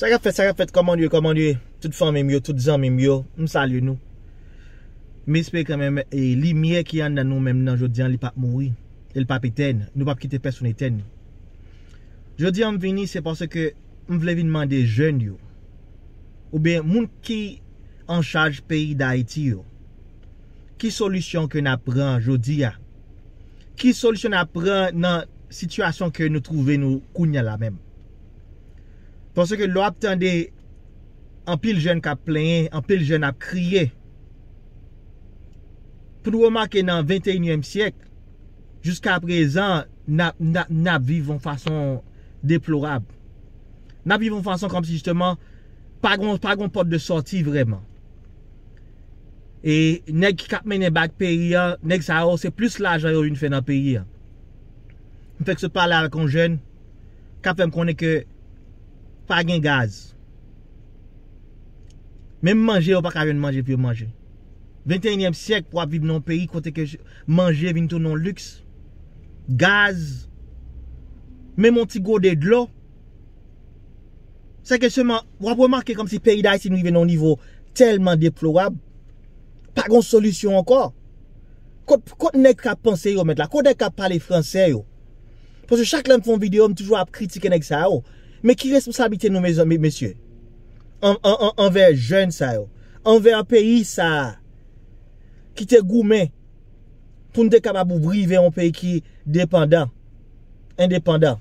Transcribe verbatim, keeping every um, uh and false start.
Sa k ap fèt, sa k ap fèt, kòman nou ye, kòman nou ye? Tout fanmi m yo, tout zanmi m yo, m salye nou. M espere kanmenm, e, limyè ki anndan nou menm nan jodi a, li p ap mouri, e li p ap etèn. Nou p ap kite pèsonn etèn. Jodi a, m vini, se paske m vle vin mande jèn yo, oubyen moun ki an chaj peyi Dayiti yo, ki solisyon ke n ap pran jodi a? Ki solisyon n ap pran nan sitiyasyon ke nou twouve nou kounye a la menm? Paske lè w ap tande anpil jèn k ap plenyen, anpil jèn ap kriye. Pou nou remake nan venteyinyèm syèk, jiska prezan, n ap, n ap, n ap viv yon fason deplorab. N ap viv yon fason kòmsi jisteman pa gon, pa gon pòt de sòti vrèman. E nèg ki k ap mennen bak peyi a, nèg sa yo, se plis lajan yo vin fè nan peyi a. M fèk sot pale avèk yon jèn k ap fè m konnen ke pa gen gaz. Menm manje, yo pa ka jwenn manje pou yo manje. Venteyinyèm syèk, pou w ap viv nan yon peyi kote ke manje vin tounen yon liks. Gaz, menm yon ti gode dlo. Se ke sèlman, w ap remake kòmsi peyi Dayiti nou rive nan yon nivo tèlman deplorab. Pa gon solisyon ankò. Kot, kot nèg k ap panse yo mèt la? Kot nèg k ap pale franse yo? Paske chak lè m fè yon videyo, m toujou ap kritike nèg sa yo. Men ki responsablite nou, mezanmi, mesye? An, an, an, anvè jèn sa yo. Anvè peyi sa a. Ki te goumen pou n te kapab rive yon peyi ki depandan, endepandan.